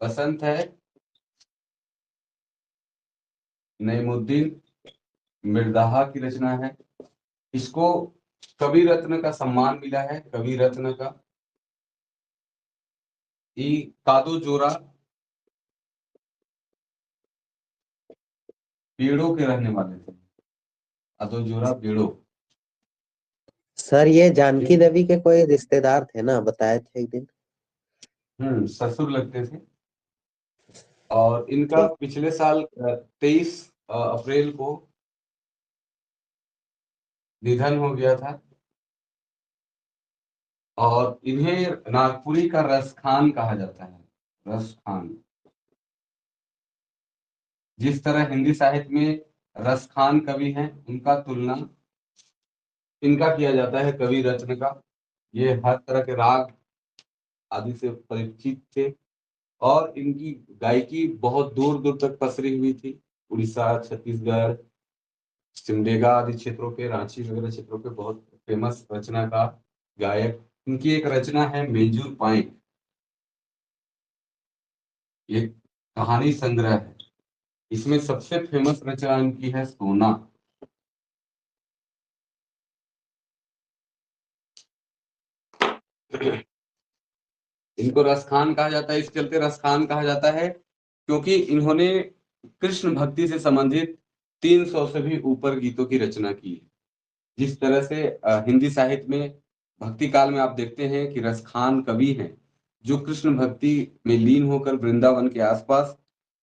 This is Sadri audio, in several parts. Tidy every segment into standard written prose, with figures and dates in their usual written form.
बसंत है नईमुद्दीन मिर्दाहा की रचना है। इसको कवि रत्न का सम्मान मिला है, कवि रत्न का। ई कादो जोरा पेड़ों के रहने वाले थे, कादो जोरा पेड़ों। सर ये जानकी देवी के कोई रिश्तेदार थे ना, बताए थे एक दिन। ससुर लगते थे। और इनका पिछले साल 23 अप्रैल को निधन हो गया था। और इन्हें नागपुरी का रसखान कहा जाता है, रसखान। जिस तरह हिंदी साहित्य में रसखान कवि हैं, उनका तुलना इनका किया जाता है कवि रत्न का। ये हर तरह के राग आदि से परिचित थे और इनकी गायकी बहुत दूर दूर तक पसरी हुई थी। उड़ीसा, छत्तीसगढ़, सिमडेगा आदि क्षेत्रों के, रांची वगैरह क्षेत्रों के बहुत फेमस रचनाकार गायक। इनकी एक रचना है मेजूर पाइक, ये कहानी संग्रह है। इसमें सबसे फेमस रचना इनकी है सोना। इनको रसखान कहा जाता है, इस चलते रसखान कहा जाता है क्योंकि इन्होंने कृष्ण भक्ति से संबंधित 300 से भी ऊपर गीतों की रचना की है। जिस तरह से हिंदी साहित्य में भक्ति काल में आप देखते हैं कि रसखान कवि हैं जो कृष्ण भक्ति में लीन होकर वृंदावन के आसपास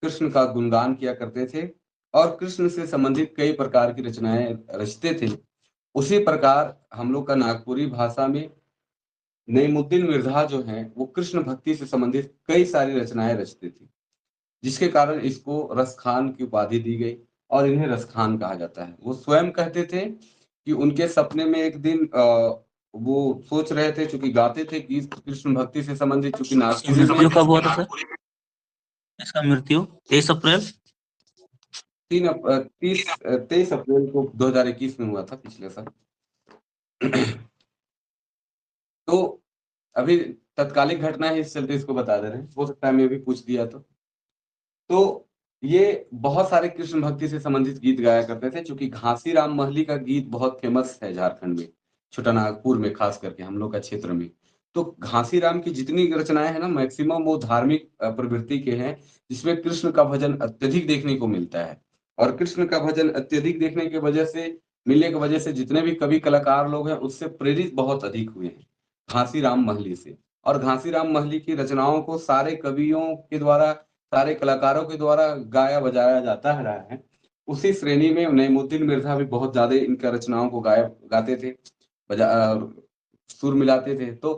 कृष्ण का गुणगान किया करते थे और कृष्ण से संबंधित कई प्रकार की रचनाएं रचते थे। उसी प्रकार हम लोग का नागपुरी भाषा में नईमुद्दीन मिर्धा जो हैं वो कृष्ण भक्ति से संबंधित कई सारी रचनाएं रचते थे, जिसके कारण इसको रसखान की उपाधि दी गई और इन्हें रसखान कहा जाता है। वो स्वयं कहते थे कि उनके सपने में एक दिन वो सोच रहे थे, चूंकि गाते थे कि कृष्ण भक्ति से संबंधित, चूंकि मृत्यु कब हुआ था सर इसका? मृत्यु 23 अप्रैल 23 अप्रैल को 2021 में हुआ था, पिछले साल। तो अभी तत्कालिक घटना है, इस चलते इसको बता दे रहे हैं, हो सकता है मैं भी पूछ दिया तो ये बहुत सारे कृष्ण भक्ति से संबंधित गीत गाया करते थे। चूंकि घासीराम महली का गीत बहुत फेमस है झारखंड में, छोटा नागपुर में, खास करके हम लोग का क्षेत्र में। तो घासीराम की जितनी रचनाएं हैं ना, मैक्सिमम वो धार्मिक प्रवृत्ति के हैं, जिसमें कृष्ण का भजन अत्यधिक देखने को मिलता है। और कृष्ण का भजन अत्यधिक देखने की वजह से, मिलने की वजह से जितने भी कवि कलाकार लोग हैं उससे प्रेरित बहुत अधिक हुए हैं घासीराम महली से। और घासीराम महली की रचनाओं को सारे कवियों के द्वारा, सारे कलाकारों के द्वारा गाया बजाया जाता रहा है। उसी श्रेणी में नईमुद्दीन मिर्धा भी बहुत ज्यादा इनका रचनाओं को गाते थे, सुर मिलाते थे। तो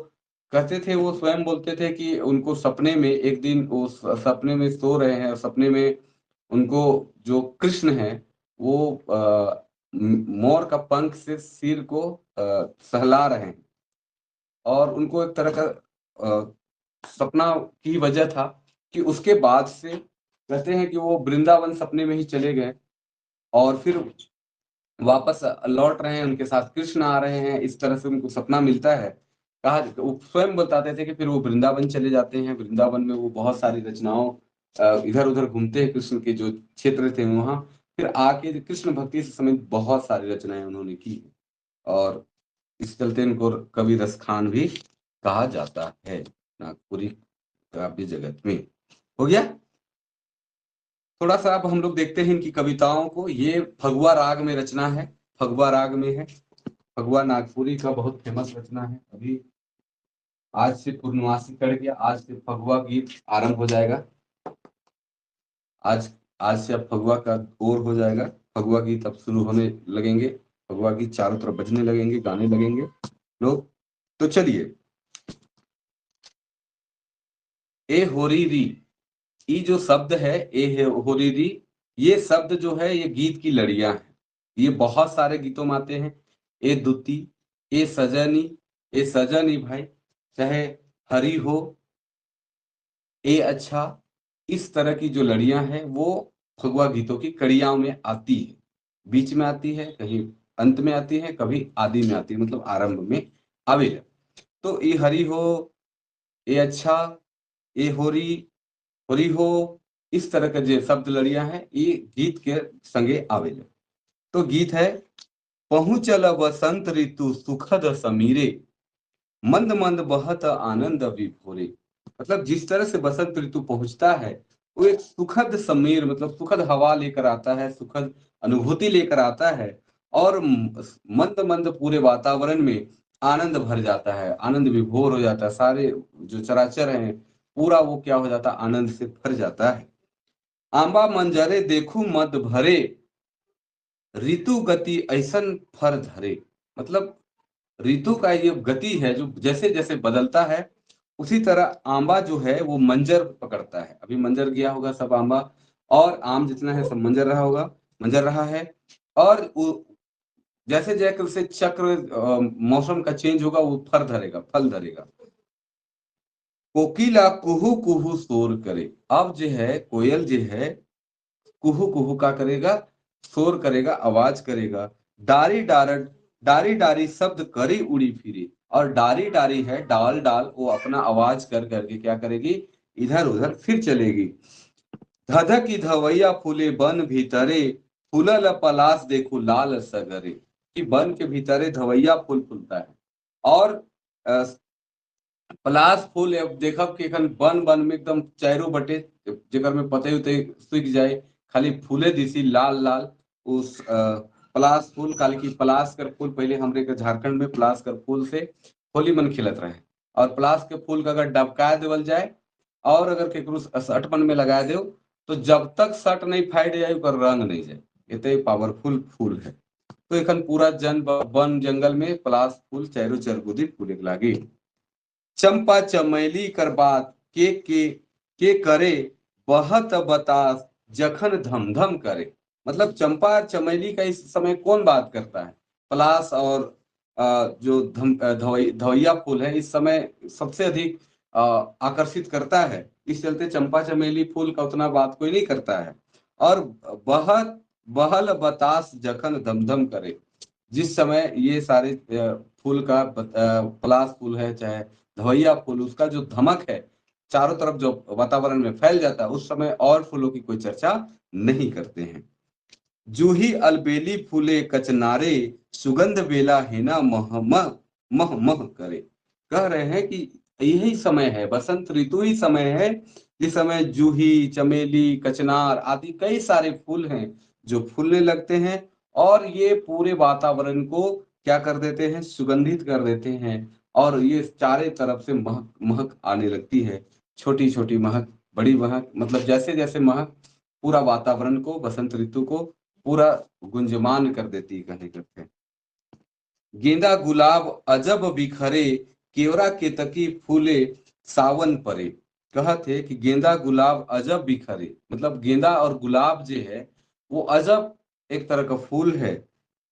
कहते थे, वो स्वयं बोलते थे कि उनको सपने में एक दिन, वो सपने में सो रहे हैं और सपने में उनको जो कृष्ण है वो मोर का पंख से सिर को सहला रहे हैं। और उनको एक तरह का सपना की वजह था कि उसके बाद से कहते हैं कि वो वृंदावन सपने में ही चले गए और फिर वापस लौट रहे हैं, उनके साथ कृष्ण आ रहे हैं, इस तरह से उनको सपना मिलता है। कहा, वो स्वयं बताते थे कि फिर वो वृंदावन चले जाते हैं, वृंदावन में वो बहुत सारी रचनाओं इधर उधर घूमते हैं, कृष्ण के जो क्षेत्र थे वहाँ, फिर आके कृष्ण भक्ति से समेत बहुत सारी रचनाएं उन्होंने की और इस चलते इनको कवि रसखान भी कहा जाता है नागपुरी काव्य जगत में। हो गया थोड़ा सा। अब हम लोग देखते हैं इनकी कविताओं को। ये फगुआ राग में रचना है, फगुआ राग में है। फगुआ नागपुरी का बहुत फेमस रचना है। अभी आज से पूर्णमासी कट गया, आज से फगुआ गीत आरंभ हो जाएगा। आज आज से अब फगुआ का ओर हो जाएगा, फगुआ गीत अब शुरू होने लगेंगे, फगुआ गीत चारों तरफ बजने लगेंगे, गाने लगेंगे लोग। तो चलिए, ए होरी री, ये जो शब्द है ए होरी री, ये शब्द जो है ये गीत की लड़ियां हैं। ये बहुत सारे गीतों में आते हैं। ए दुती, ए सजनी, ए सजनी भाई, चाहे हरी हो, ए अच्छा, इस तरह की जो लड़ियां हैं वो फगुआ गीतों की कड़ियां में आती है। बीच में आती है, कहीं अंत में आती है, कभी आदि में आती है, मतलब आरंभ में आवे। तो ये हरी हो, ए अच्छा, ए होरी, होरी हो, इस तरह के जो शब्द लड़िया है ये गीत के संगे आवेले। तो गीत है, पहुंचल बसंत ऋतु सुखद समीरे, मंद मंद बहत आनंद विभोरे। मतलब जिस तरह से बसंत ऋतु पहुंचता है वो एक सुखद समीर, मतलब सुखद हवा लेकर आता है, सुखद अनुभूति लेकर आता है और मंद मंद पूरे वातावरण में आनंद भर जाता है, आनंद विभोर हो जाता है। सारे जो चराचर हैं पूरा वो क्या हो जाता है, आनंद से भर जाता है। आंबा मंजरे देखू मद भरे, ऋतु गति ऐसन फर धरे। मतलब ऋतु का ये गति है जो जैसे जैसे बदलता है उसी तरह आंबा जो है वो मंजर पकड़ता है। अभी मंजर गया होगा सब आंबा, और आम जितना है सब मंजर रहा होगा, मंजर रहा है। और जैसे जैसे चक्र मौसम का चेंज होगा वो फर धरेगा, फल धरेगा। कोकिला कुहू कुहू शोर करे। अब जो है कोयल जो है कुहू कुहू का करेगा, शोर करेगा, आवाज करेगा। डारी डारट डारी डारी शब्द करी उड़ी फिरी। और डारी डारी है डाल डाल, वो अपना आवाज कर करके क्या करेगी, इधर उधर फिर चलेगी। धधकी धवैया फूले बन भीतरे, फूलल पलाश देखू लाल सगरे। कि वन के भीतरे धवैया फूल फूलता है और पलाश फूल देखब कि एखन वन वन में एकदम चारों बटे जेकर में पते उते सूख जाए, खाली फूले दिसी लाल लाल उस पलाश फूल। काल की पलाश कर फूल पहले हमरे के झारखंड में पलाश कर फूल से होली मन खिलत रहे। और पलाश के फूल का अगर डबका देवल जाए और अगर केकरो शर्ट मन में लगा दो तो जब तक शर्ट नहीं फाट जाए ओकर रंग नहीं जाए, इतने पावरफुल फूल है। तो एखन पूरा जन वन जंगल में पलाश फूल चारों चरगुदी फूले लागी। चंपा चमेली कर बात के करे, बहत बतास जखन धम धम करे। मतलब चंपा चमेली का इस समय कौन बात करता है, पलाश और जो धवैया फूल है इस समय सबसे अधिक आकर्षित करता है। इस चलते चंपा चमेली फूल का उतना बात कोई नहीं करता है। और बहत बहल बतास जखन धमधम करे, जिस समय ये सारे फूल का पलाश फूल है चाहे धवैया फूल, उसका जो धमक है चारों तरफ जो वातावरण में फैल जाता है, उस समय और फूलों की कोई चर्चा नहीं करते हैं। जूही अलबेली फूले कचनारे, सुगंध बेला हेना मह मह मह मह करे। कह रहे हैं कि यही समय है, बसंत ऋतु ही समय है जिस समय जूही चमेली कचनार आदि कई सारे फूल हैं जो फूलने लगते हैं और ये पूरे वातावरण को क्या कर देते हैं, सुगंधित कर देते हैं। और ये चारे तरफ से महक महक आने लगती है, छोटी छोटी महक, बड़ी महक, मतलब जैसे जैसे महक पूरा वातावरण को, बसंत ऋतु को पूरा गुंजमान कर देती है, कहने करते हैं। गेंदा गुलाब अजब बिखरे, केवरा केतकी फूले सावन परे। कहते कि गेंदा गुलाब अजब बिखरे, मतलब गेंदा और गुलाब जो है वो अजब एक तरह का फूल है।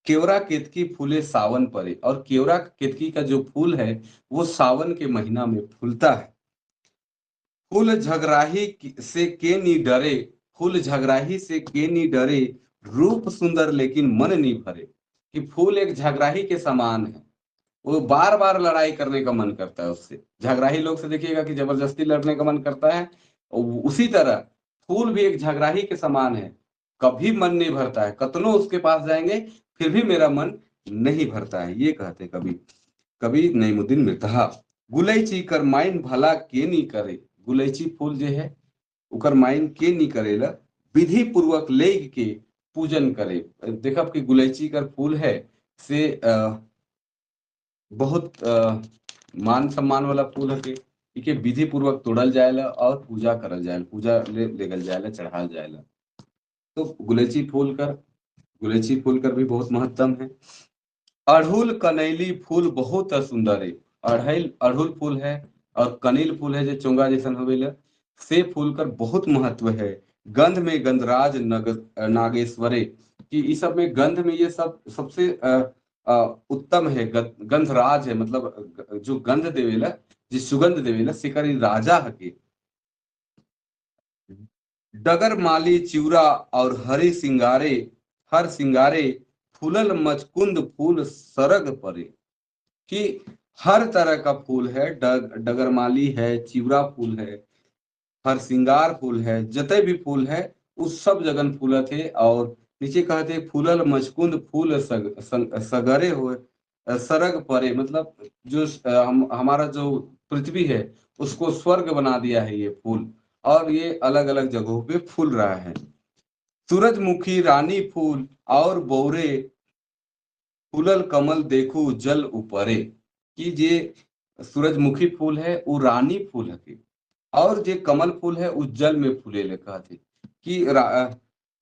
केवरा केतकी फूले सावन परे, और केवरा केतकी का जो फूल है वो सावन के महीना में फूलता है। फूल झगराही से के नी डरे, फूल झगराही से के नी डरे, रूप सुंदर लेकिन मन नहीं भरे। कि फूल एक झगराही के समान है, वो बार बार लड़ाई करने का मन करता है उससे। झगराही लोग से देखिएगा कि जबरदस्ती लड़ने का मन करता है, उसी तरह फूल भी एक झगराही के समान है, कभी मन नहीं भरता है, कतनों उसके पास जाएंगे फिर भी मेरा मन नहीं भरता है, ये कहते कभी कभी नईमुद्दीन मिर्तहा। गुलैची कर माइन भला के नहीं करे, गुलैची फूल जो है उकर माइन के नहीं करेला, विधि पूर्वक ले के पूजन करे। देखब कि गुलैची कर फूल है से बहुत मान सम्मान वाला फूल है कि विधि पूर्वक तोड़ल जाएला और पूजा करल जाएला, पूजा लेगल जाएला, चढ़ाल जाएला। तो गुलैची फूल कर भी बहुत महत्व है। अड़हुल कनैली फूल बहुत सुंदर है, अड़हुल फूल है और कनील फूल है जो चोंगा जैसन होवेला, से फूल कर बहुत महत्व है। गंध में गंधराज नागेश्वरे, कि इस सब में गंध में ये सब सबसे उत्तम है। गंधराज है, मतलब जो गंध देवेला, जिस सुगंध देवेला शिकारी राजा हके। डगर माली चिउरा और हरी सिंगारे, हर सिंगारे, फूलल मचकुंद फूल सरग परे। कि हर तरह का फूल है, डगरमाली है, चिवरा फूल है, हरसिंगार फूल है, जते भी फूल है उस सब जगन फूलत है। और नीचे कहते फूलल मचकुंद फूल सगरे हो सरग परे, मतलब जो हमारा जो पृथ्वी है उसको स्वर्ग बना दिया है ये फूल, और ये अलग अलग जगहों पे फूल रहा है। सूरजमुखी रानी फूल और बोरे फूलल कमल देखू जल ऊपरे, कि जे सूरजमुखी फूल है वो रानी फूल है और जे कमल फूल है वो जल में फूले ले कहते कि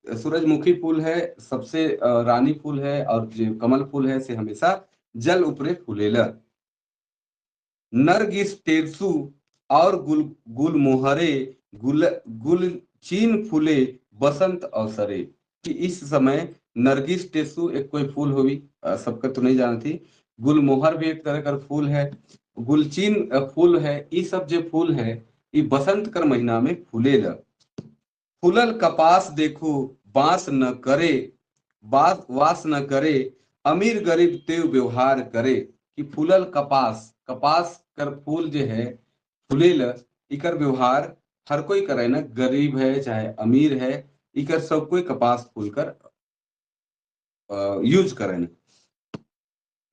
सूरजमुखी फूल है सबसे रानी फूल है और जो कमल फूल है से हमेशा जल ऊपरे फूलेला। नरगिस टेरसू और गुल गुलमोहरे गुल गुलचीन फूले बसंत अवसरे, कि इस समय नरगिस टेसू एक कोई फूल होगी, सबका तो नहीं जानती, गुलमोहर भी एक तरह का फूल है, गुलचीन फूल है, ये सब जो फूल है ये बसंत कर महीना में फूलेला। फूलल कपास देखो बांस न करे बास वास न करे अमीर गरीब तेव व्यवहार करे, कि फूलल कपास, कपास कर फूल जो है फूलेल इकर व्यवहार हर कोई करे ना, गरीब है चाहे अमीर है, इकर सब कोई कपास फूल कर यूज करे ना।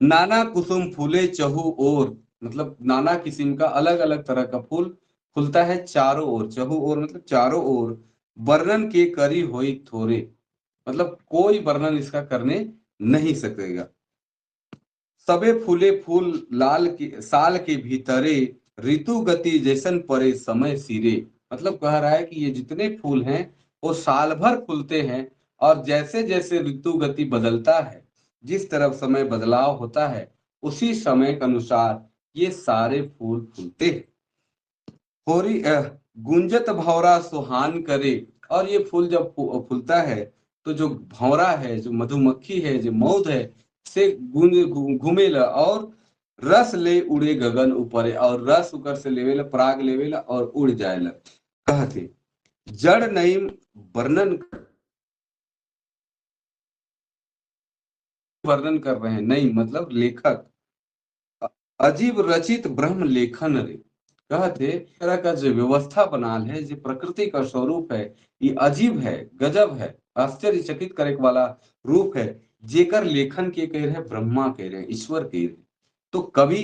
नाना कुसुम फूले चहु ओर, मतलब नाना किस्म का अलग अलग तरह का फूल फूलता है चारों ओर, चहु ओर मतलब चारों ओर। वर्णन के करी होई थोरे, मतलब कोई वर्णन इसका करने नहीं सकेगा। सबे फूले फूल लाल के साल के भीतरे ऋतु गति जैसन परे समय सिरे, मतलब कह रहा है कि ये जितने फूल हैं वो साल भर फूलते हैं और जैसे जैसे ऋतु गति बदलता है, जिस तरफ समय बदलाव होता है उसी समय के अनुसार ये सारे फूल फूलते हैं। होरी गुंजत भौरा सुहान करे, और ये फूल जब फूलता है तो जो भौरा है, जो मधुमक्खी है, जो मौध है से गुंज घूमेला और रस ले उड़े गगन ऊपरे, और रस उकर से लेवेला पराग लेवेला और उड़ जाएला। कहते जड़ नहीं वर्णन वर्णन कर रहे हैं, नहीं मतलब लेखक, अजीब रचित ब्रह्म लेखन रे, कहते तरह का जो व्यवस्था बनाल है, जो प्रकृति का स्वरूप है, ये अजीब है, गजब है, आश्चर्यचकित करे वाला रूप है, जेकर लेखन के कह रहे ब्रह्मा कह रहे, ईश्वर कह रहे। तो कवि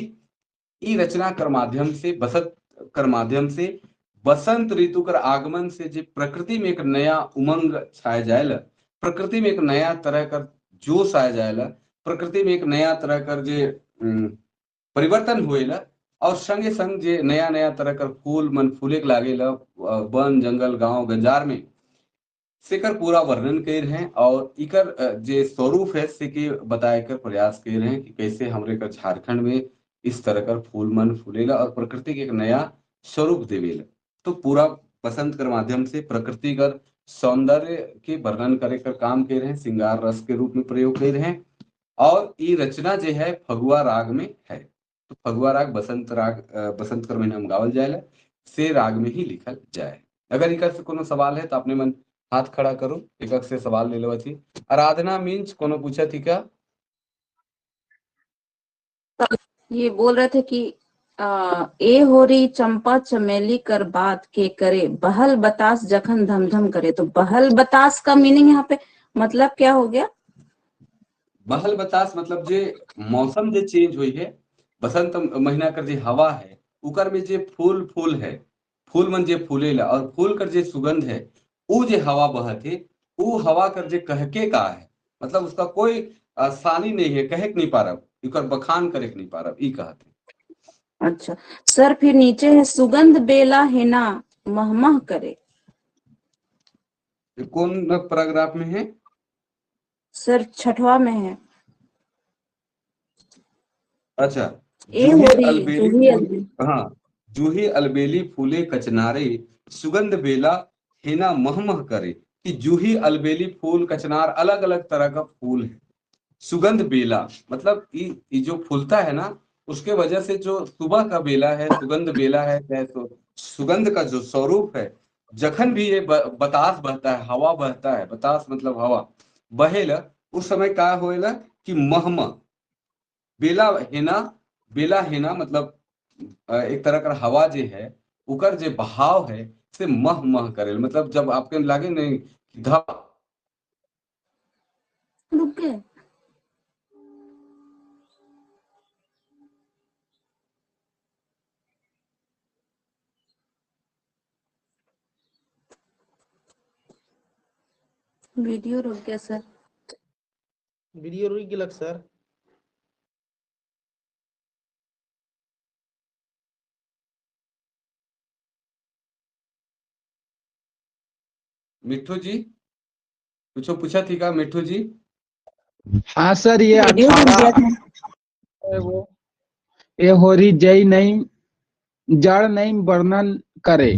ई रचना कर माध्यम से, बसंत कर माध्यम से, बसंत ऋतु कर आगमन से जो प्रकृति में एक नया उमंग छाया जाएला, प्रकृति में एक नया तरह का जोश आया जाएला, प्रकृति में एक नया तरह का जे परिवर्तन हुएला, और संगे संग जे नया नया तरह का फूल मन फूले लागेला वन जंगल गांव गंजार में, सेकर पूरा वर्णन कर रहे हैं और इकर जे स्वरूप है से के बताए कर प्रयास कर रहे हैं कि कैसे हमरे का झारखंड में इस तरह का फूल मन फूलेला और प्रकृति के एक नया स्वरूप देवेला। तो पूरा बसंत कर माध्यम से प्रकृति कर सौंदर्य के वर्णन करे कर काम कर रहे हैं, श्रृंगार रस के रूप में प्रयोग कर रहे हैं। और ये रचना जो है फगुआ राग में है, तो फगुआ राग बसंत राग, बसंत कर महीना में गावल जाएला, से राग में ही लिखल जाए। अगर इकर से कोनो सवाल है तो अपने मन हाथ खड़ा करो, एक से सवाल ले लो। थी आराधना मीन्स कोनो पूछा थी क्या? ये बोल रहे थे कि ए होरी चंपा चमेली कर बात के करे बहल बतास जखन धमधम करे, तो बहल बतास का मीनिंग यहाँ पे मतलब क्या हो गया? बहल बतास मतलब जे मौसम जे चेंज हुई है, बसंत महीना कर जे हवा है उकर में जे फूल फूल है, फूल मन जे फूलेला और फूल कर जे सुगंध है, उ जे हवा बहत है, उ हवा कर जे कहके का है, मतलब उसका कोई आसानी नहीं है, कहे नहीं पा रहा, इकर बखान करे नहीं पा रहा, ई कहते। अच्छा सर, फिर नीचे है सुगंध बेला है ना महमह करे, ये कौन पैराग्राफ में है सर? छठवा में है। अच्छा, ए जूही अलबेली जूही फूल, अलबेली। हाँ, जूही अलबेली फूले कचनारे सुगंध बेला हेना महमह करे, कि जूही अलबेली फूल कचनार अलग अलग तरह का फूल है। सुगंध बेला मतलब ये जो फूलता है ना, उसके वजह से जो सुबह का बेला है, सुगंध बेला है, चाहे तो सुगंध का जो स्वरूप है, जखन भी ये बतास बहता है, हवा बहता है, बतास मतलब हवा बहेला, उस समय का होएला कि महम बेला हेना, बेला हेना मतलब एक तरह का हवा जे है उकर जे बहाव है से मह मह करे, मतलब जब आपके लागे नहीं धप रुक गए। वीडियो रुक गया सर। वीडियो रुक गेलक सर। मिट्ठू जी कुछ पूछा थी का मिट्ठू जी? हाँ सर, ये वीडियो रुक गया 18 था। वो ये होरी जय नहीं जड़ नहीं वर्णन करे।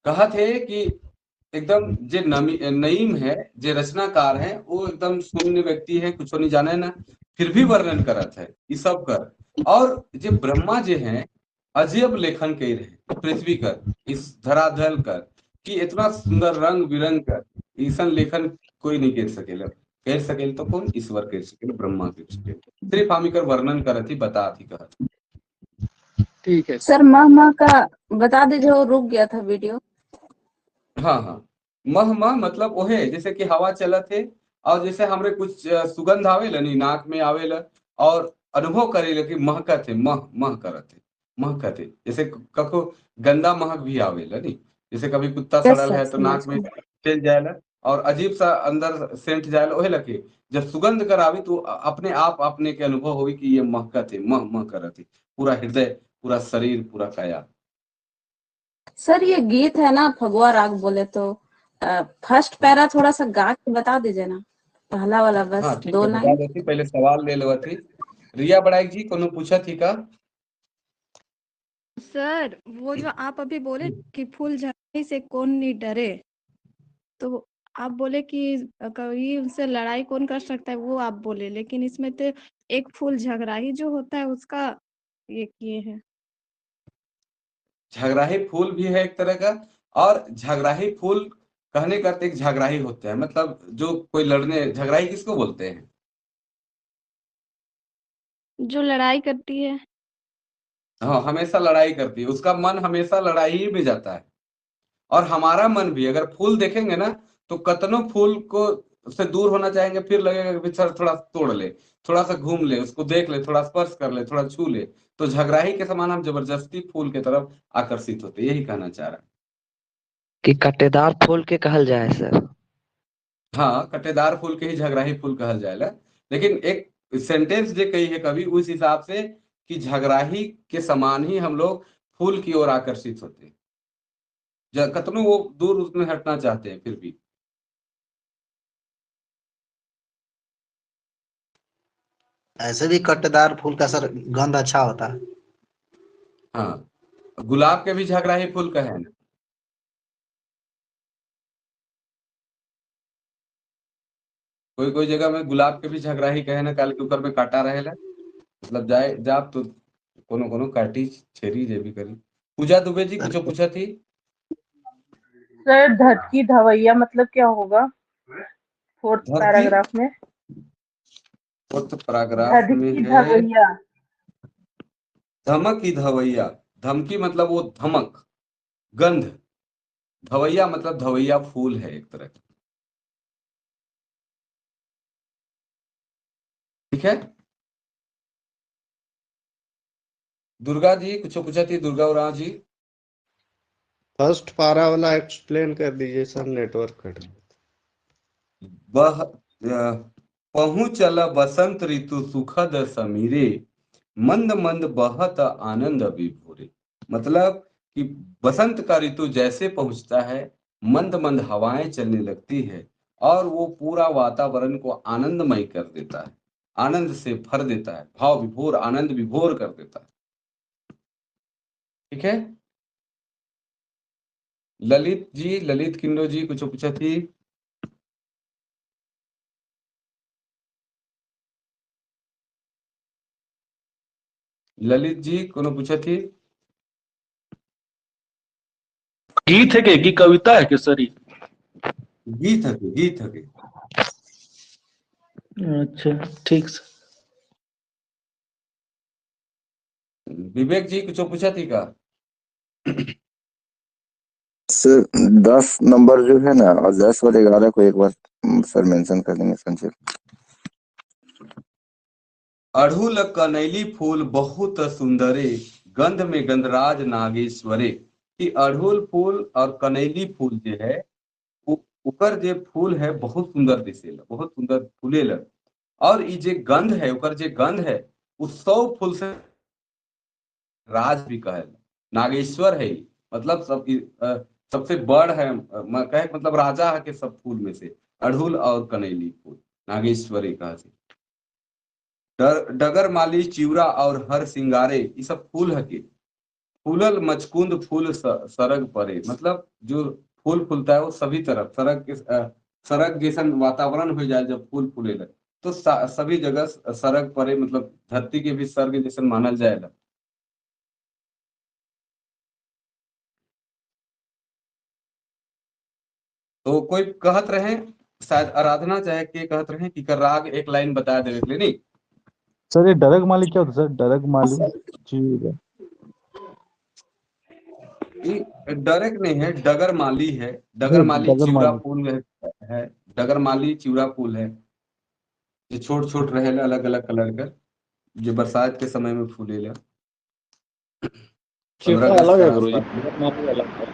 कहा थे कि एकदम जे नईम है, जे रचनाकार है, वो एकदम शून्य व्यक्ति है, कुछ नहीं जाने ना, फिर भी वर्णन करत है ये सब कर। और जे ब्रह्मा जे हैं अजीब लेखन कर रहे पृथ्वी कर, इस धराधल कर, कि इतना सुंदर रंग बिरंग कर ऐसा लेखन कोई नहीं कर सकेला। कर सकेल तो कौन? ईश्वर कर सकेल, ब्रह्मा कर सकेल। सिर्फ हम कर वर्णन करत ही बता थी कहत। ठीक है सर, मह मह का बता दीजिए, वो रुक गया था वीडियो। हाँ हाँ, मह मह मतलब ओहे जैसे कि हवा चलत है और जैसे हमरे कुछ सुगंध आवेला नहीं नाक में आवेला और अनुभव करेला कि महकत है, मह मह करत है, महकत है। जैसे कखो गंदा महक भी आवेला नहीं, जैसे कभी कुत्ता सड़ल है तो नाक में चल जाएला और अजीब सा अंदर सेंट जाएला, ओहे लगे जब सुगंध कर आवी तो अपने आप अपने के अनुभव होगी कि ये महकत है, मह मह करत है, पूरा हृदय, पूरा शरीर, पूरा काया। सर ये गीत है ना फगुआ राग बोले तो फर्स्ट पैरा थोड़ा सा गा के बता दीजिए ना, पहला वाला बस। हाँ, दो लाइन पहले सवाल ले लो थी। रिया बड़ाई जी कोनो पूछा थी का? सर वो जो आप अभी बोले कि फूल झड़ने से कौन नहीं डरे, तो आप बोले कि कभी उनसे लड़ाई कौन कर सकता है, वो आप बोले, लेकिन इसमें तो एक फूल झगड़ा ही जो होता है उसका ये किए हैं। झगड़ाही फूल भी है एक तरह का, और झगड़ाही फूल कहने का एक झगड़ाही होता है, मतलब जो कोई लड़ने, झगड़ाही किसको बोलते हैं? जो लड़ाई करती है। हाँ, हमेशा लड़ाई करती है, उसका मन हमेशा लड़ाई ही में जाता है। और हमारा मन भी अगर फूल देखेंगे ना तो कतनों फूल को से दूर होना चाहेंगे, फिर लगेगा कि सर थोड़ा तोड़ ले, थोड़ा सा घूम ले, उसको देख ले, थोड़ा स्पर्श कर ले, थोड़ा छू ले, तो झगड़ाही के समान हम जबरदस्ती फूल के तरफ आकर्षित होते, यही कहना चाह रहा है कि कटेदार फूल के कहल जाए सर। हाँ, कटेदार फूल के ही झगड़ाही फूल कहल जाएला, लेकिन एक सेंटेंस जो कही है कभी उस हिसाब से कि झगड़ाही के समान ही हम लोग फूल की ओर आकर्षित होते हैं, कतनों वो दूर उसमें हटना चाहते हैं फिर भी। ऐसे भी कटेदार फूल का सर गंध अच्छा होता है। हाँ, गुलाब के भी झगड़ाही फूल का है ना। कोई कोई जगह में गुलाब के भी झगड़ाही कहे ना, काल के ऊपर में काटा रहेला, मतलब जाए जाप तो कोनो कोनो काटी छेरी जे भी करी। पूजा दुबे जी कुछ पूछा थी? सर धटकी धवैया मतलब क्या होगा फोर्थ पैराग्राफ में? फोर्थ पैराग्राफ में है धमकी धवैया। धमकी मतलब वो धमक, गंध, धवैया मतलब धवैया फूल है एक तरह का। ठीक है दुर्गा जी कुछ पूछा थी? दुर्गा उरांव जी फर्स्ट पारा वाला एक्सप्लेन कर दीजिए सर, नेटवर्क कट। बह पहुँचल बसंत ऋतु सुखद समीरे, मंद मंद बहत आनंद विभोरे। मतलब कि बसंत का ऋतु जैसे पहुंचता है मंद मंद हवाएं चलने लगती है और वो पूरा वातावरण को आनंदमय कर देता है, आनंद से भर देता है, भाव विभोर, आनंद विभोर कर देता है। ठीक है ललित जी, ललित किंडो जी कुछ पूछा थी? ललित जी कोनो पूछा थी? गीत है के कविता है के सर? गीत है, गीत है। अच्छा ठीक सर। विवेक जी कुछ पूछा थी का? सर 10 नंबर जो है ना, और 10 और 11 को एक बार सर मेंशन कर देंगे संक्षेप। अड़हुल कनैली फूल बहुत सुंदरे, गंध में गंधराज नागेश्वरे। कि अड़हुल फूल और कनैली फूल जो है उकर जे फूल है बहुत सुंदर दिसेला, बहुत सुंदर फूलेला, और ई जे गंध है, उकर जे गंध है उ 100 फूल से राज भी कहेला, नागेश्वर है, मतलब सब सबसे बड़ है, कहे मतलब राजा है के सब फूल में से अड़हुल और कनैली फूल नागेश्वरी कहा से। डगर माली चिवरा और हर सिंगारे, ये सब फूल है के। फूलल मचकुंद फूल सरग परे, मतलब जो फूल फूलता है वो सभी तरफ सरग के सरग जैसन वातावरण हो जाए जब फूल फूले तो सभी जगह सरग परे, मतलब धरती के भी सर्ग जैसन मानल जाएगा। तो कोई कहत रहे, शायद आराधना चाहे के कहत रहे कि राग एक लाइन बता देवे के लिए नहीं। सर ये डरग माली क्या होता है सर? डरग माली जी डरग नहीं है, डगर माली है। डगर माली चिवड़ा फूल है, डगर माली चिवड़ा फूल है जो छोट छोट रहे अलग अलग कलर का, जो बरसात के समय में फूलेला। चिवड़ा अलग है गुरुजी, माली अलग है।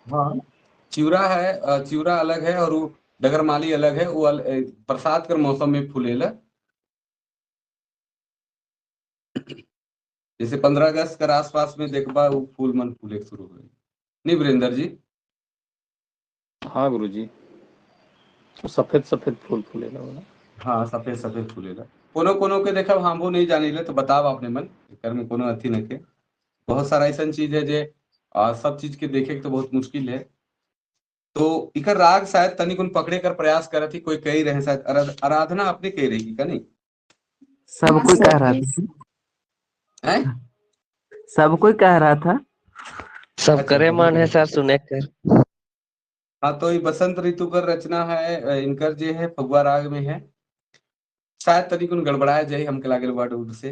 हाँ चिवड़ा है, चिवड़ा अलग है और वो डगर माली अलग है। वो बरसात के मौसम में फूलेला, जैसे 15 अगस्त के आसपास में देखबा वो फूल मन फूले शुरू हो। नहीं वीरेंद्र जी? हाँ गुरुजी, सफेद सफेद फूल फूलेला। हाँ सफेद सफेद फूलेला। कोनो कोनो के देखब हमहू नहीं जानी ले तो बताब अपने मन, एकर में कोनो अथी नहीं के। बहुत सारा ऐसा चीज है जे सब चीज के देखे के तो बहुत मुश्किल है। तो इकर राग शायद तनिक पकड़े कर प्रयास करत ही कोई कही रहे, शायद आराधना अपने कही रही का नहीं? सब कोई कह रहा था, सब कोई कह रहा था, सब करे मन है सर सुने कर। हाँ तो ये बसंत ऋतु कर रचना है, इनकर जे है फगुआ राग में है। शायद तनिक गड़बड़ाया जाए हमके लागल वर्ड उड से।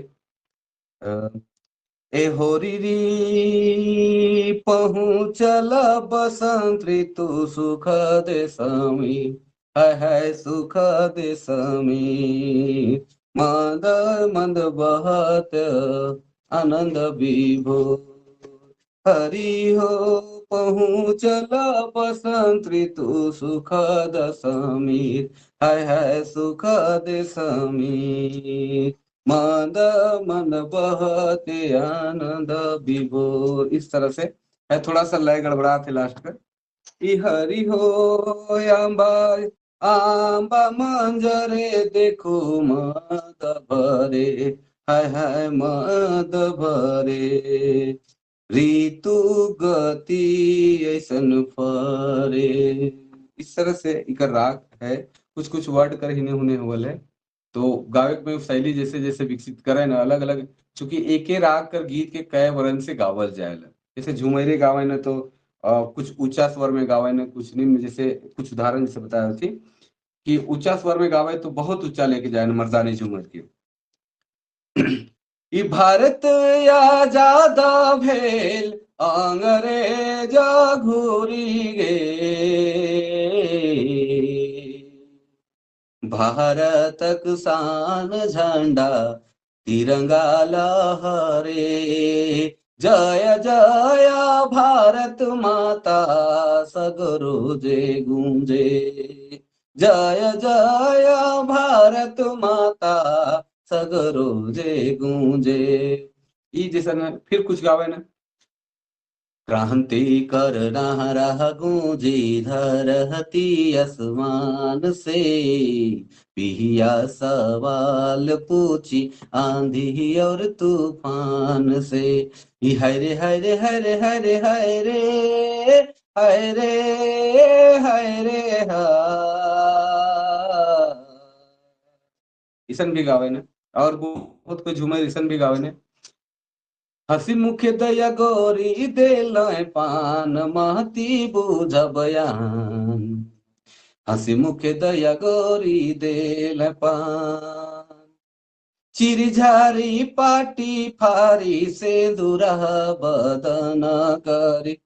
ए होरी री पहुँचल बसंत ऋतु सुख दे समी, है सुख दे समी, मंद मंद बहत आनंद विभो, हरि हो पहुँचल बसंत ऋतु सुख दशमी, है सुख दे समीर, मंद मंद बहते आनंद विभो। इस तरह से है, थोड़ा सा लय गड़बड़ा थे लास्ट का। ई हरि हो अम्बा आंबा मंजरे देखो मद भरे, हाय हाय मद भरे, ऋतु गति ऐसन फरे। इस तरह से इकर राग है। कुछ कुछ वर्ड कर हिने हुने हुए है तो गायक में शैली जैसे जैसे विकसित करे ना अलग अलग, चूंकि एक ही राग कर गीत के कई वर्ण से गावल जाएला। जैसे झुमेरे गावे ना तो कुछ ऊंचा स्वर में गावे ना, कुछ निम्न, जैसे कुछ उदाहरण जैसे बताया थी कि ऊंचा स्वर में गावे तो बहुत ऊंचा लेके जाए मर्दानी झूमर के। ई भारत आजाद भेल अंग्रेज घूरी गे, भारतक शान झंडा तिरंगा लहरे, जय जय भारत माता सगरो जे गूंजे, जय जय भारत माता सगरो जे गूंजे। ई जैसा फिर कुछ गावे ना, क्रांति कर नारा गूंजी धरती आसमान से, पिया सवाल पूछी आंधी और तूफान से, हरे हरे हरे हरे हरे हरे हरे हा। ईसन भी गावे ने और बहुत कोई झूमर ईसन भी गावे ने। हसी मुख दया गोरी दे पान महती बुझबयान, हसी मुख दया गोरी दे पान, चिरझारी पाटी फारी सेंदूर बदन करी,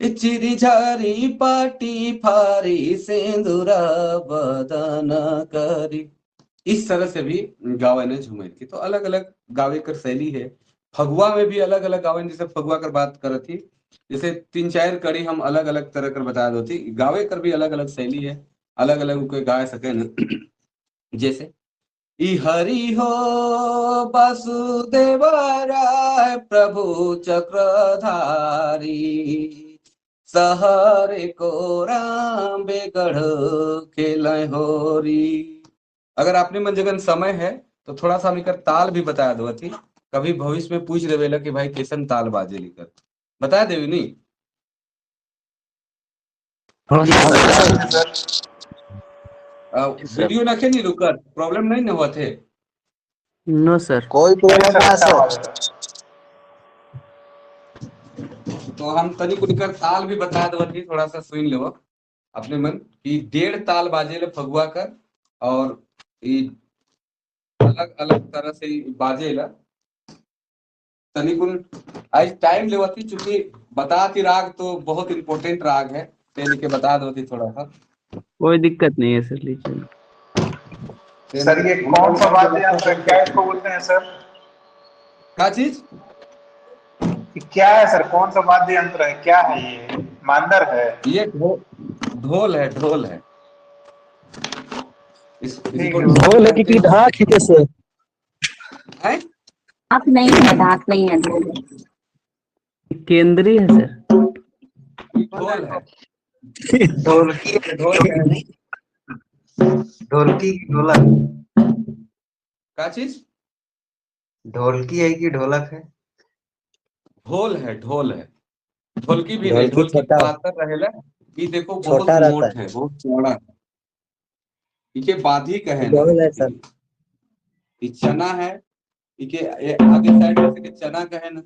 चिरझारी पाटी फारी सेंदूर बदन करी। इस तरह से भी गावे ने झूमेर की। तो अलग अलग गावे कर शैली है। फगुआ में भी अलग अलग गावे, जैसे फगुआ कर बात करत थी, जैसे 3-4 कड़ी हम अलग अलग तरह कर बता दो थी। गावे कर भी अलग अलग शैली है, अलग अलग कोई गा सके न। जैसे ई हरि हो वासुदेव राय प्रभु चक्रधारी, सहरे को राम बेगढ़ खेल होरी। अगर आपने मन जगन समय है तो थोड़ा सा हम ताल भी बता दो थी, कभी भविष्य में पूछ देवे कि भाई कैसन ताल बाजे लिखकर बता देवी नहीं। वीडियो नखे नहीं रुकत, प्रॉब्लम नहीं न हुआ थे? नो सर, कोई प्रॉब्लम ना सर। तो हम तनिक उनकर ताल भी बता दो थी, थोड़ा सा सुन लो अपने मन कि 1.5 ताल बाजे ले फगुआ कर, और अलग अलग तरह से बाजेला। तनिकुन आज टाइम लेवा थी, चूंकि बताती राग तो बहुत इम्पोर्टेंट राग है, ते के बता दो थी थोड़ा सा। कोई दिक्कत नहीं है सर, लीजिए। सर ये कौन सा वाद्य यंत्र है, क्या इसको बोलते हैं सर? क्या चीज क्या है सर, कौन सा वाद्य यंत्र है, क्या है ये? मांदर है ये? ढोल है, ढोल है। ढोल है कि ढाक है सर? ढाक नहीं है, ढाक नहीं है, ढोल केंद्रीय है सर। ढोल है, ढोलकी, ढोल है, ढोलकी ढोलक क्या चीज? ढोलकी है कि ढोलक है? ढोल है, ढोल है, ढोलकी भी नहीं, ढोलकी पातर रहेला। ये देखो बहुत मोट है, बहुत चौड़ा है। इके बाधी कहे ना, ये चना है, इके आगे साइड में से चना कहे ना,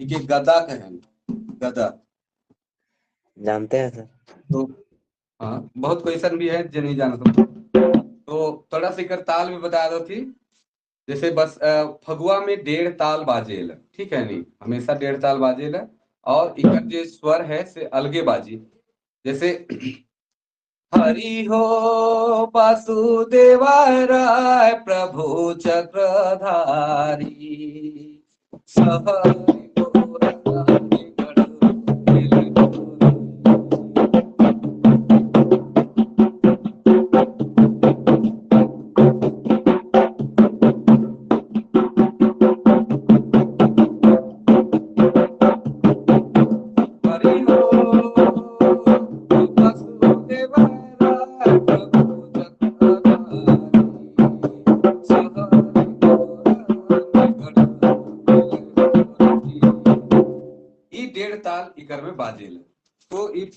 इके गदा कहे ना, गदा जानते हैं सर। तो हाँ, बहुत क्वेश्चन भी है जो नहीं जानते। तो थोड़ा सा कर ताल भी बता दो थी, जैसे बस फगुआ में 1.5 ताल बाजेल, ठीक है नहीं, हमेशा 1.5 ताल बाजेल, और इकर जो स्वर है से अलगे बाजी। जैसे हरि हो वासुदेव राय प्रभु चक्रधारी, सहरि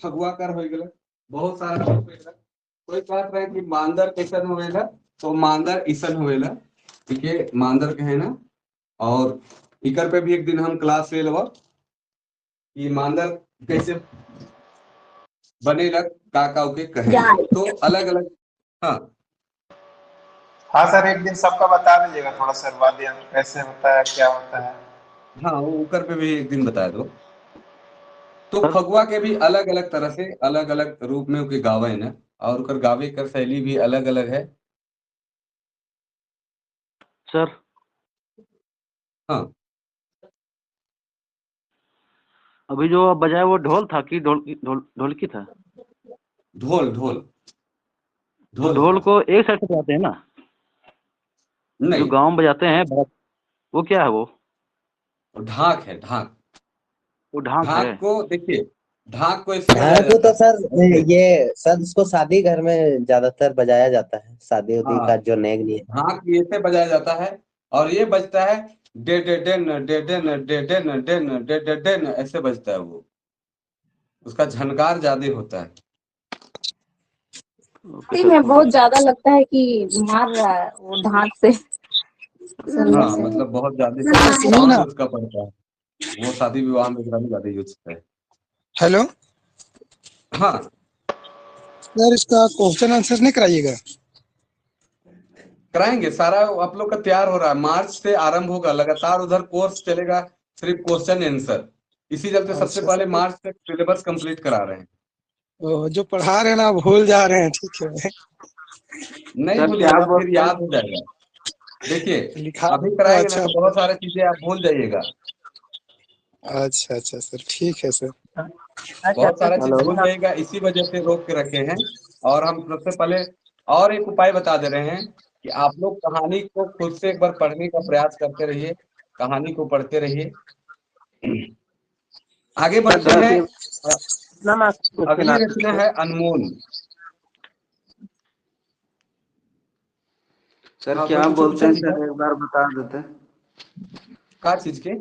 फगुआ कर हो गया। बहुत सारा कोई कहत रहे कि मांदर कैसन होवेला, तो मांदर इसन होवेला, ठीक है, मांदर कहे ना। और इकर पे भी एक दिन हम क्लास ले लवा कि मांदर कैसे बनेला, का का के कहे, तो अलग अलग। हाँ हाँ सर, एक दिन सबका बता दीजिएगा थोड़ा सर, वाद्य कैसे होता है, क्या होता है। हाँ, वो उकर पे भी एक दिन बता दो। तो फगुआ के भी अलग अलग तरह से अलग अलग रूप में उनके गावे है ना, और उनकर गावे कर शैली भी अलग अलग है सर। हाँ, अभी जो आप बजाए वो ढोल था कि ढोलकी था? ढोल, ढोल, ढोल। ढोल को एक साइड से बजाते हैं ना? नहीं, जो गाँव में बजाते हैं वो क्या है? वो ढाक है, ढाक। वो ढाक है। को देखिए, ढाक को ऐसे ढाक को तो सर ये सर इसको शादी घर में ज्यादातर बजाया जाता है, शादी उदी का जो नेग नहीं है। ढाक ऐसे बजाया जाता है, और ये बजता है डे डे डेन डे डेन डे डेन डेन डे डे डेन, ऐसे बजता है वो, उसका झनकार ज्यादा होता है। में बहुत ज्यादा लगता है कि मार रहा है वो ढाक से। हाँ, मतलब बहुत ज्यादा उसका पड़ता है वो, शादी विवाह में ज्यादा यूज होता है। हेलो, हाँ सर, इसका क्वेश्चन आंसर नहीं कराइएगा? कराएंगे सारा, आप लोग का तैयार हो रहा है, मार्च से आरंभ होगा, लगातार उधर कोर्स चलेगा, सिर्फ क्वेश्चन आंसर। इसी चलते सबसे अच्छा पहले मार्च तक सिलेबस कंप्लीट करा रहे हैं। ओ, जो पढ़ा रहे हैं ना भूल जा रहे हैं, ठीक है। नहीं सर क्या भूलिएगा, फिर बोलते हैं? याद हो जाएगा। देखिए लिखा अभी तो कराएंगे ना अच्छा। तो बहुत सारी चीजें आप भूल जाइएगा। अच्छा अच्छा सर, ठीक है सर। बहुत सारा चीज हेलो। भूल जाइएगा, इसी वजह से रोक के रखे हैं। और हम सबसे पहले और एक उपाय बता दे रहे हैं कि आप लोग कहानी को खुद से एक बार पढ़ने का प्रयास करते रहिए, कहानी को पढ़ते रहिए। आगे सर बढ़ते सर हैं। कितना मार्क्स क्वेश्चन अगली आ रचना सकते है अनमोल। सर हाँ, क्या कोई कुछ बोलते पूछा हैं जी सर, का एक बार बता देते। का चीज के?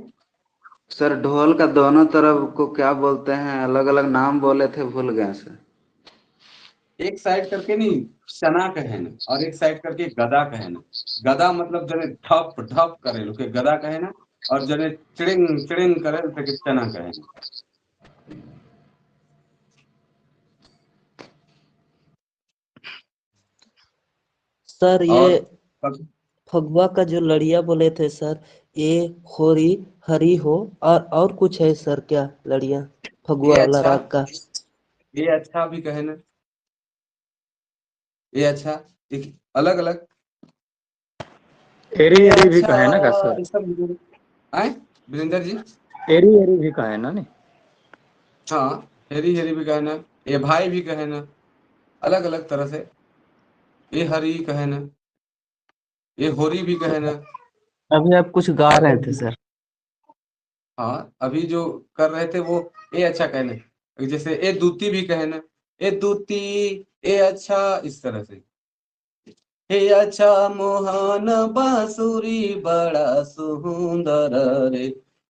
सर ढोल का दोनों तरफ को क्या बोलते हैं, अलग अलग नाम बोले थे, भूल गए सर। एक साइड करके नहीं चना कहे ना, और एक साइड करके गदा कहे ना। गदा मतलब जने ठप ठप करे लोग के गदा कहे ना, और जने चिड़िंग चिड़िंग करे तो के चना कहे ना। सर और ये फगुआ का जो लड़िया बोले थे सर, ये होरी हरी हो और कुछ है सर क्या लड़िया फगुआ ये वाला अच्छा, राग का? ये अच्छा भी कहे ना, ये अच्छा, एक अलग अलग। एरी ये एरी भी अच्छा कहे ना का सर? ये सब आए वीरेंद्र जी, एरी एरी भी कहे ना? नहीं हाँ, हेरी हेरी भी कहे ना, ये भाई भी कहे ना, अलग अलग तरह से। ये हरी कहे ना, ये होरी भी कहे ना। अभी आप कुछ गा रहे थे सर। हाँ, अभी जो कर रहे थे वो ये अच्छा कहने, जैसे ए दूती भी कहे ना, ए दूती, ए अच्छा, इस तरह से। हे अच्छा मोहन बांसुरी बड़ा सुंदर रे,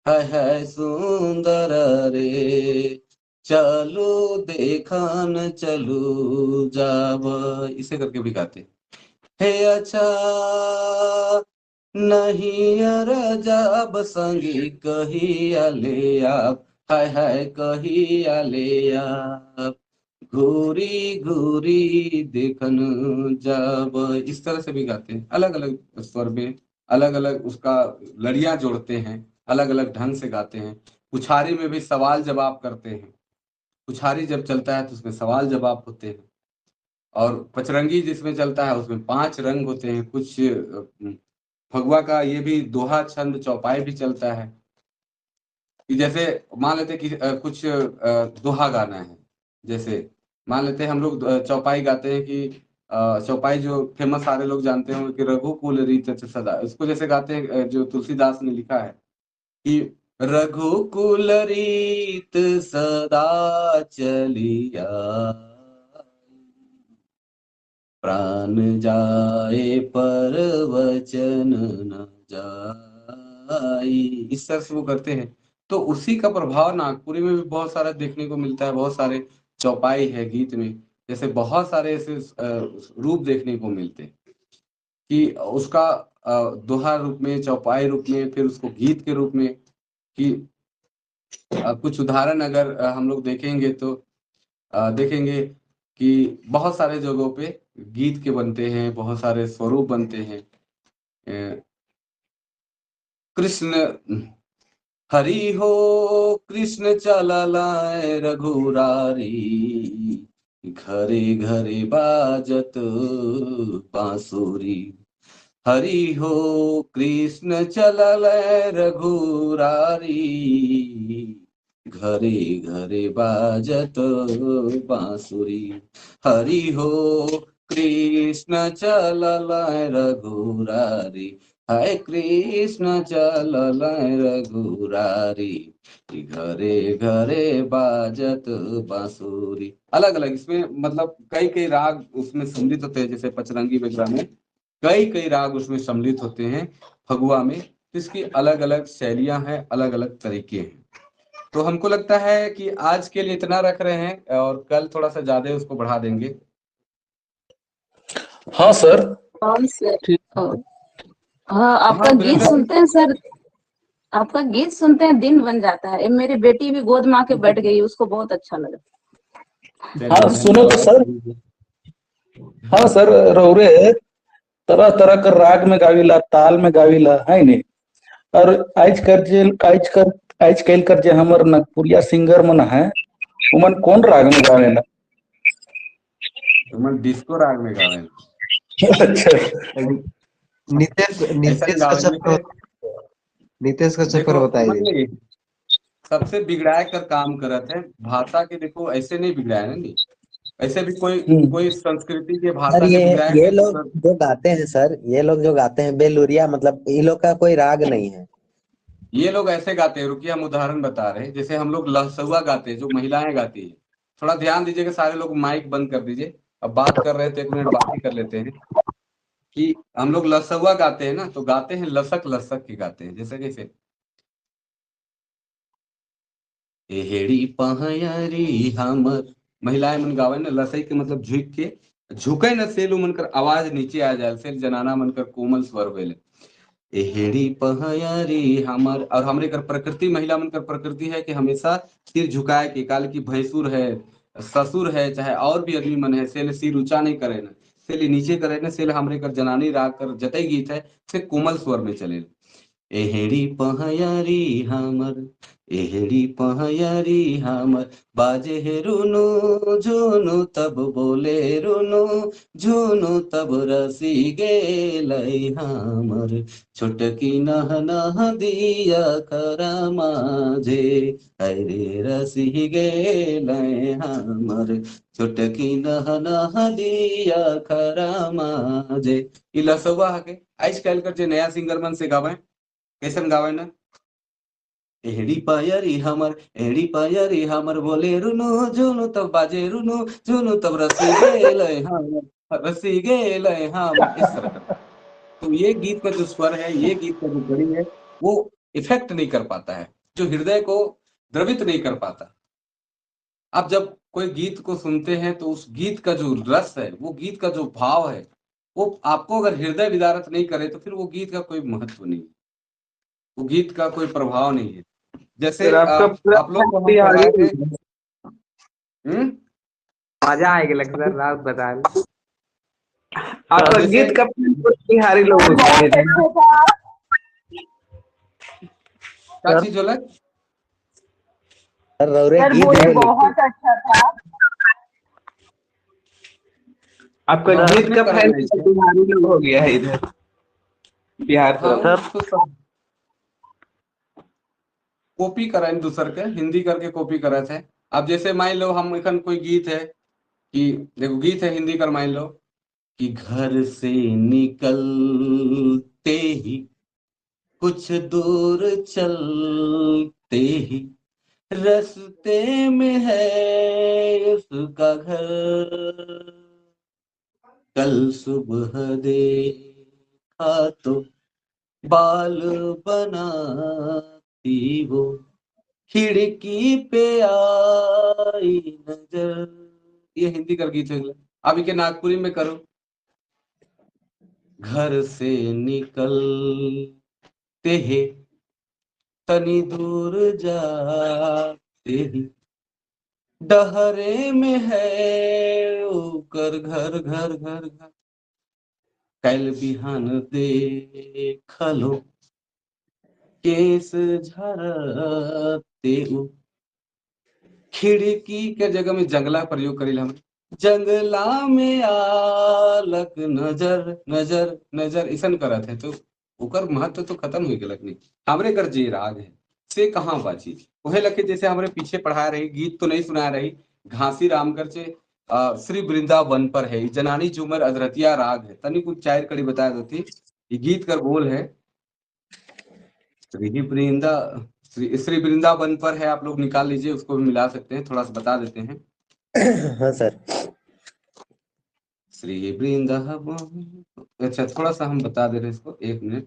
हाय हाय सुंदर रे, चलो देखन चलो जाब, इसे करके भी गाते। हे अच्छा नहीं अर जाब संगी कहिया ले आप, हाय हाय कहिया ले आप, घूरी घूरी देखन जाब, इस तरह से भी गाते हैं। अलग अलग स्वर में अलग अलग उसका लड़ियां जोड़ते हैं, अलग अलग ढंग से गाते हैं। पुछारी में भी सवाल जवाब करते हैं, पुछारी जब चलता है तो उसमें सवाल जवाब होते हैं। और पचरंगी जिसमें चलता है उसमें 5 रंग होते हैं। कुछ फगुआ का ये भी दोहा छंद चौपाई भी चलता है, कि जैसे मान लेते कि कुछ दोहा गाना है, जैसे मान लेते हैं हम लोग चौपाई गाते हैं कि चौपाई जो फेमस सारे लोग जानते होंगे कि रघुकुल रीत सदा, उसको जैसे गाते हैं जो तुलसीदास ने लिखा है कि रघुकुल रीत सदा चलिया, प्राण जाए पर वचन न जाई, इस तरह से वो करते हैं। तो उसी का प्रभाव नागपुरी में भी बहुत सारा देखने को मिलता है। बहुत सारे चौपाई है गीत में, जैसे बहुत सारे ऐसे रूप देखने को मिलते हैं कि उसका दोहा रूप में, चौपाई रूप में, फिर उसको गीत के रूप में। कि कुछ उदाहरण अगर हम लोग देखेंगे तो देखेंगे कि बहुत सारे जगहों पे गीत के बनते हैं, बहुत सारे स्वरूप बनते हैं। कृष्ण हरि हो कृष्ण चला लाए रघुरारी, घरे घरे बाजत बांसुरी, हरि हो कृष्ण चला लाए रघुरारी, घरे घरे बाजत बांसुरी, हरि हो कृष्ण चला लाए रघुरारी, हरे कृष्ण चल लाए रघुरारी, घरे घरे बाजत बांसुरी। अलग अलग इसमें मतलब कई कई राग उसमें सम्मिलित होते हैं, जैसे पचरंगी वगैरह में कई कई राग उसमें सम्मिलित होते हैं। फगुआ में इसकी अलग अलग शैलियां हैं, अलग अलग तरीके हैं। तो हमको लगता है कि आज के लिए इतना रख रहे हैं और कल थोड़ा सा ज्यादा उसको बढ़ा देंगे। हाँ सर। कौन से? हाँ, आपका हाँ, गीत बिल्कुल। सुनते हैं सर, आपका गीत सुनते हैं दिन बन जाता है। मेरी बेटी भी गोद में आके बैठ गई, उसको बहुत अच्छा लगा। हाँ सुनो तो सर। हाँ सर, रौरे तरह तरह कर राग में गाविला, ताल में गाविला, है नहीं। और आज कल कर जे हमर नागपुरिया सिंगर मन है, उमन कौन राग में गावेला? उमन डिस्को राग में गावेला। अच्छा, नितेश नितेश का चक्कर बताइए। सबसे बिगड़ाए कर काम करत है भाषा के। देखो ऐसे नहीं बिगड़ाए ना, नहीं ऐसे भी कोई कोई संस्कृति के भाषा के बिगड़ाए। ये लोग जो गाते हैं सर, ये लोग जो गाते हैं बेलुरिया, मतलब ये लोग का कोई राग नहीं है। ये लोग ऐसे गाते हैं, रुकिए हम उदाहरण बता रहे हैं। जैसे हम लोग लहसुआ गाते हैं, जो महिलाएं गाती है। थोड़ा ध्यान दीजिएगा सारे लोग, माइक बंद कर दीजिए। अब बात कर रहे थे, एक मिनट बात ही कर लेते हैं कि हम लोग लसुआ गाते हैं ना, तो गाते हैं लसक लसक के गाते हैं। जैसे कैसे, एहेड़ी पहयरी हमर, महिलाएं मन गावे ना लसई के मतलब झुक के, झुके न सेलू मन कर आवाज नीचे आ जाए, सेल जनाना मन कर कोमल स्वर होले, एहेड़ी पहयरी हमर। और हमरे कर प्रकृति, महिला मन कर प्रकृति है कि हमेशा सिर झुकाए के, काल की भैंसुर है, ससुर है, चाहे और भी आदमी मन है, सेल सिर ऊंचा नहीं करे ना, सेल नीचे करे ना, सेल हमरे कर जनानी राग कर जते गीत है से कोमल स्वर में चले। एहेड़ी पहयरी हमर, एहेड़ी पहयरी हमर, बाजे हे रुनु झुनु तब बोले रुनु झुनु तब रसी गेलई हमर, छोटकी नह नह दिया खरा माझे, अरे रसी गेलई हमर, छोटकी नह नह दिया खरा माझे। ई लसुआ हके आज कल कर जे नया सिंगर मन से गावे, कैसन गावे ना, एहड़ी पायरी हमर, एहड़ी पायरी हमर, बोले रुनु झुनु तब बाजे रुनु झुनु तब रसी गेलई हमर, रसी गेलई हमर, इस तरह का। तो ये गीत का जो स्वर है, ये गीत का जो गड़ी है, वो इफेक्ट नहीं कर पाता है, जो हृदय को द्रवित नहीं कर पाता। अब जब कोई गीत को सुनते हैं तो उस गीत का जो रस है, वो गीत का जो भाव है, वो आपको अगर हृदय विदारत नहीं करे तो फिर वो गीत का कोई महत्व नहीं है, वो गीत का कोई प्रभाव नहीं है। जैसे आप लोग मजा आएगा लग सर, रात बता आपका गीत का बिहारी लोग क्या चीज होला सर, गीत बहुत अच्छा था आपका गीत का फैन बिहारी लोग हो गया है इधर बिहार तरफ। कॉपी कराए दूसर के, हिंदी करके कॉपी करे थे। अब जैसे मान लो हम एखन कोई गीत है कि देखो गीत है हिंदी कर, मान लो कि घर से निकलते ही कुछ दूर चलते ही रास्ते में है उसका घर, कल सुबह देखा तो बाल बनाती वो खिड़की पे आई नजर। ये हिंदी कर गीत है। अब के नागपुरी में करो, घर से निकलते हैं तनी दूर जाते ही डहरे में है ओकर घर घर घर घर, कल बिहान देखलो केस झरते उ। खिड़की के जगह में जंगला प्रयोग करील हम, जंगला में आलक नजर नजर नजर ऐसा करत है, तो ओकर महत्व तो खत्म हो गया। नहीं हमरे कर जे राग है से कहाँ बाची वह लगे। जैसे हमरे पीछे पढ़ा रही गीत तो नहीं सुना रही, घासी रामकर से श्री वृंदावन पर है, जनानी झूमर अधरतिया राग है। तनी कुछ चार कड़ी बताया होती, ये गीत कर बोल है श्री वृंदावन पर है। आप लोग निकाल लीजिए, उसको भी मिला सकते हैं, थोड़ा सा बता देते हैं। हाँ सर, श्री वृंदावन, अच्छा थोड़ा सा हम बता दे रहे हैं इसको, एक मिनट।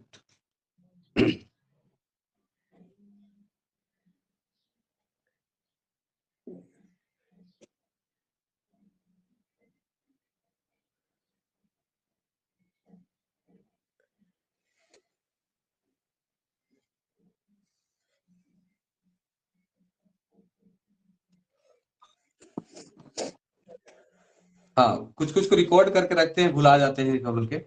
हाँ, कुछ कुछ को रिकॉर्ड करके रखते हैं, भुला जाते हैं बोल के।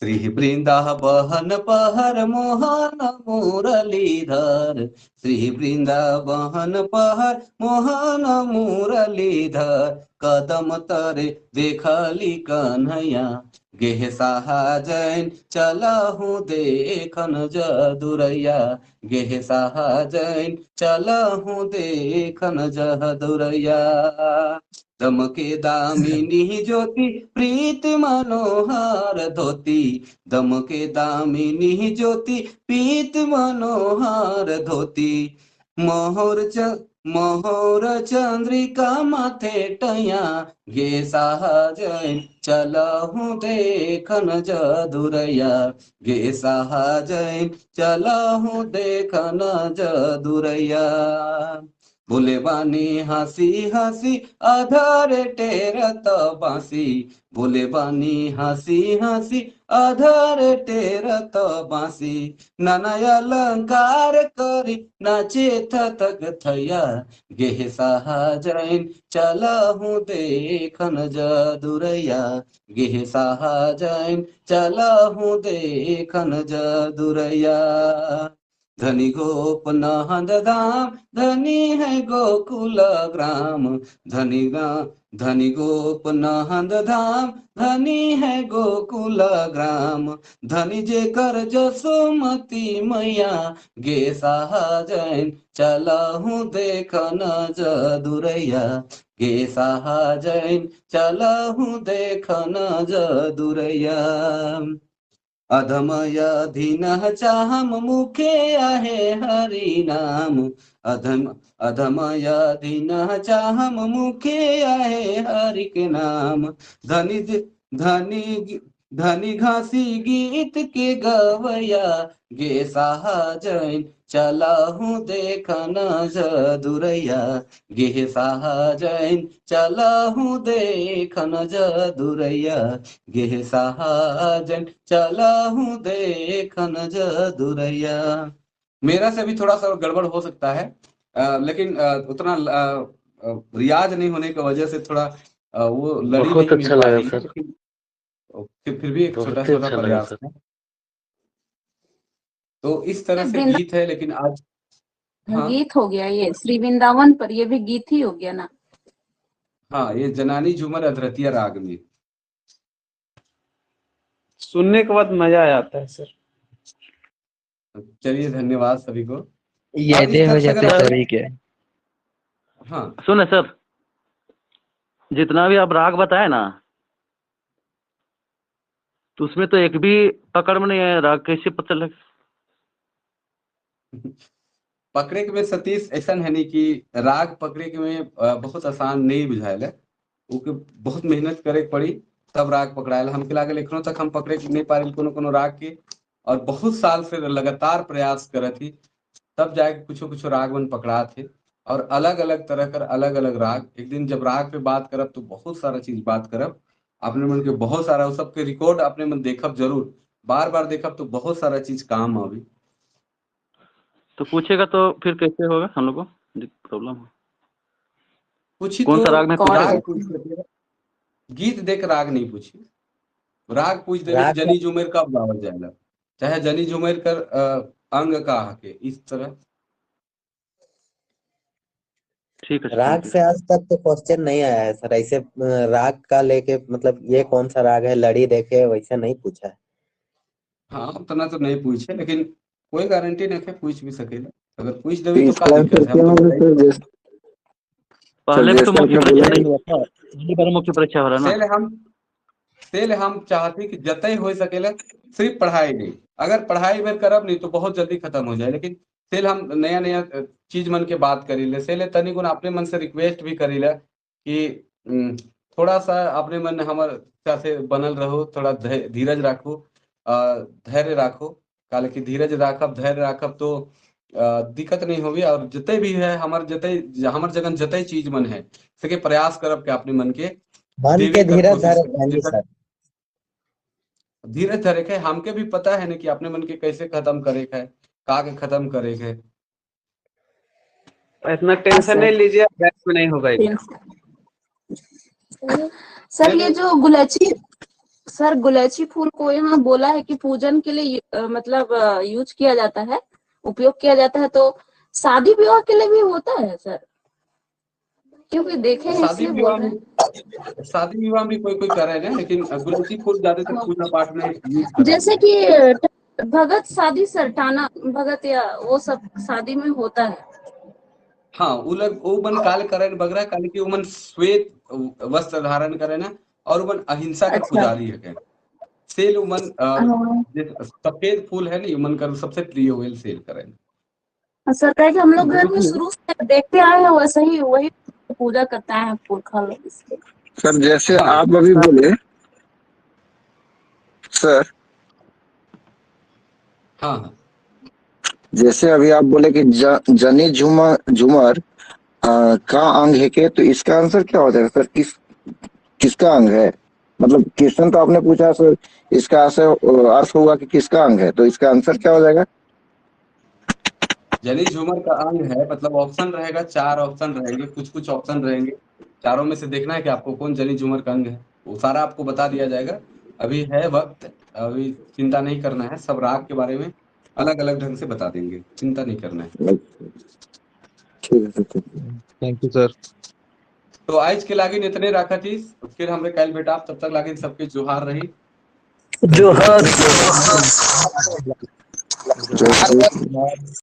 श्री वृंदावन पहर मोहन मुरलीधर, श्री वृंदावन पहर मोहन मुरलीधर, कदम तरे देखली कन्हैया, गेह साहजन चलहु देखन जदुरैया, गेह साहजन चलहु देखन जदुरैया। दमके दामिनी ज्योति प्रीत मनोहर धोती, दमके दामिनी ज्योति प्रीत मनोहर धोती, मोहर चंद्रिका माथे टैया, गे साहजन चलहु देखन जदुरैया, गे साहजन चलहु देखन जदुरैया। बोले बानी हंसी हंसी अधर टेरत बांसी, बोले बानी हंसी हंसी अधर टेरत बांसी, नाना अलंकार करी नाचे थक थैया, गेह साहजन चलहु देखन जदुरैया, गेह साहजन चलहु देखन जदुरैया। धनी गोप नहद धाम, धनी है गोकुल ग्राम, धनी गोप नहद धाम, धनी है गोकुल ग्राम, धनी जेकर जसोमती मैया, गे साहजन चलहु देखन जदुरैया, गे साहजन चलहु देखन जदुरैया। अधमय अधीन चाहम मुखे आहे हरि नाम, अधमय अधीन चाहम मुखे आहे हरि के नाम, धनी धनी धनी घासी गीत के गवैया, गे साहजन चलहु देखन जदुरैया, गे साहजन चलहु देखन जदुरैया, गे साहजन चलहु देखन जदुरैया। मेरा से भी थोड़ा सा गड़बड़ हो सकता है, लेकिन उतना रियाज नहीं होने की वजह से थोड़ा वो लड़ी बहुत नहीं मिल अच्छा लगा पाएगी, सर। फिर भी एक बहुत छोटा ही सा अच्छा लगा प्रयास सर। है। तो इस तरह से गीत है, लेकिन आज हाँ गीत हो गया ये श्री वृंदावन पर, ये भी गीत ही हो गया ना। हाँ, ये जनानी झूमर अधरतिया राग में सुनने के बाद मजा आ जाता है सर। चलिए धन्यवाद सभी को। यादें हो जाते सभी के। हाँ सुने सर, जितना भी आप राग बताए ना, तो उसमें तो एक भी पकड़ में नहीं आया, राग कैसे पता लगे? पकड़े के में सतीश ऐसा है नहीं कि राग पकड़े के में बहुत आसान नहीं बुझायल है, ओके बहुत मेहनत करे पड़ी तब राग पकड़ायल। हमके लागल एखनो तक हम पकड़े के नहीं पारे कोनो कोनो राग के, और बहुत साल से लगातार प्रयास करत ही तब जाके कुछो कुछो राग मन पकड़ा थे, और अलग अलग तरह कर अलग अलग राग। एक दिन जब राग पे बात करब तो बहुत सारा चीज बात करब अपने मन के, बहुत सारा सबके रिकॉर्ड अपने मन देखब जरूर, बार बार देखब तो बहुत सारा चीज काम आवी। तो पूछेगा तो फिर कैसे होगा हम लोग को प्रॉब्लम हो? पूछी कौन तो सा राग में राग पूछेगा? गीत देख राग नहीं पूछी, राग पूछ दे जनी झूमेर कब गावल जाएगा, चाहे जनी झूमेर कर अंग का हके, इस तरह। ठीक है। राग से आज तक तो क्वेश्चन नहीं आया है सर, ऐसे राग का लेके मतलब ये कौन सा राग है, लड़ी देखे वैसे नहीं पूछा है। हाँ उतना तो नहीं पूछे, लेकिन कोई गारंटी नहीं है पूछ भी सकेला, अगर पूछ देवी तो का दिक्कत है? हम तो पहले तो मुख्य परीक्षा नहीं हुआ था, पहली बार मुख्य परीक्षा हो रहा है ना। सेल हम चाहते कि जतई हो सकेला सिर्फ पढ़ाई नहीं, अगर पढ़ाई भर करब नहीं तो बहुत जल्दी खत्म हो जाए, लेकिन सेल हम नया नया चीज मन के बात करी ले, सेल तनी गुण अपने मन से रिक्वेस्ट भी करी ले कि थोड़ा सा अपने मन हमारे साथे बनल रहो, थोड़ा धीरज राखो, धैर्य राखो, काले कि धीरज राखब धैर्य राखब तो दिक्कत नहीं होगी। और जते भी है हमार जते हमार जगन जते चीज मन है सके प्रयास करब के अपने मन के मन के धीरज धरे, धीरज धरे के हमके भी पता है ना कि अपने मन के कैसे खत्म करे है, का के खत्म करे है। इतना टेंशन नहीं लीजिए, गैस में नहीं होगा सर। ये जो गुलची सर गुलैची फूल को यहाँ बोला है कि पूजन के लिए मतलब यूज किया जाता है, उपयोग किया जाता है, तो शादी विवाह के लिए भी होता है सर? क्योंकि देखे हैं शादी इसलिए बोल विवाह रहे में, हैं। शादी विवाह में कोई कोई करे ना, लेकिन गुलैची फूल ज्यादातर पूजा पाठ में यूज करा। जैसे कि भगत शादी सर, टाना भगत या वो सब शादी में होता है। हाँ, उ लोग उ मन काल करे बगरा काल की उमन श्वेत वस्त्र धारण करे ना, और उमन अहिंसा के पुजारी है के। सेल उमन सफेद फूल है ना, उमन कर सबसे प्रिय होल सेल करे। सर कहे कि हम लोग घर में शुरू से देखते आए हैं वैसे ही वही पूजा करता है पुरखा लोग इसलिए। सर जैसे आप अभी बोले सर, हाँ जैसे अभी आप बोले कि जनी झूमर का अंग है के, तो इसका आंसर क्या हो जाएगा सर? किसका अंग है? मतलब क्वेश्चन तो आपने पूछा सर, इसका अर्थ होगा कि किसका अंग है, तो इसका आंसर क्या हो जाएगा? जनी झूमर का अंग है, मतलब ऑप्शन रहेगा, 4 ऑप्शन रहेंगे, कुछ कुछ ऑप्शन रहेंगे, चारों में से देखना है कि आपको कौन जनी झूमर का अंग है, वो सारा आपको बता दिया जाएगा। अभी है वक्त, अभी चिंता नहीं करना है, सब राग के बारे में अलग अलग ढंग से बता देंगे, चिंता नहीं करना है। ठीक है सर, thank you sir. तो आज के लागिन इतने राखा थी, फिर हमरे कल बेटा, तब तक लागिन सबके जोहार रही। जोहार। जोहार।